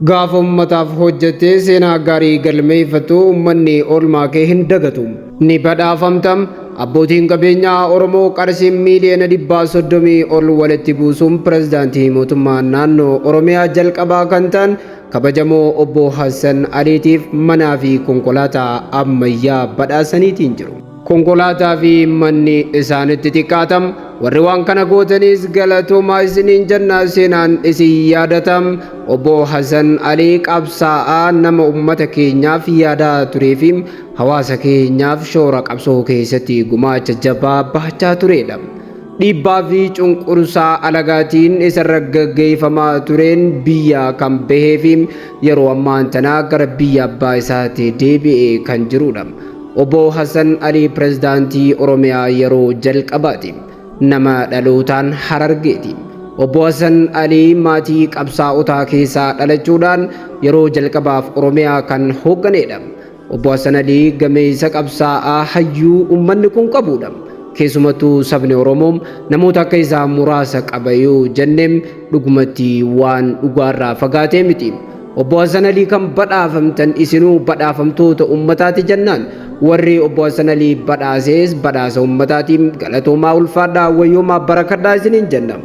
Gaafa ummataaf hojjettee seenaa gaarii galmeeffattu ummanni oolmaa kee hin dagatu. Ni badhaafamtam. Abbootiin qabeenyaa Oromoo qarshii miiliyoona 130 ol walitti buusuun pirezidaantii mootummaa naannoo Oromiyaa jalqabaa kan ta'an kabajamoo obbo Hassan Aliitiif manaa fi konkolaataa ammayyaa badhaasaniitiin jiru. Konkolaataa fi manni isaanitti xiqqaatam. Warri waan kana gootanis galatoomaa isiniin jenna, seenaan isin yaadatam. Obbo Hassan Alii qabsaa'aa nama ummata keenyaaf yaadaa turee fi hawaasa keenyaaf shoora qabsoo keessatti gumaacha jabaa bahachaa turedha. Dhiibbaa fi cunqursaa alagaatiin isarra gaggeeffamaa tureen biyya kan bahee fi yeroo ammaan tanaa gara biyya abbaa isaatti deebi'ee kan jirudha. Obbo Hassan Alii pirezidaantii Oromiyaa yeroo jalqabaati. Nama dhalootaan Harargeeti. Obbo Hassan Alii maatii qabsaa'otaa keessaa dhalachuudhaan yeroo jalqabaaf Oromiyaa kan hoogganedha. Obbo Hassan Alii gameessa qabsaa'aa hayyuu uummanni kun qabudha. Keessumattuu sabni Oromoo namoota akka isaa muraasa qaba yoo jenneem dhugumatti waan dhugaarraa fagaatee miti. Obbo Hassan Alii kan badhaafamtan isinuu badhaafamtoota ummataati jennaan, warri obbo Hassan Alii badhaasees badhaasa ummataatiin galatoomaa, ulfaadhaa, wayyoomaa, barakadhaa isiniin jenna.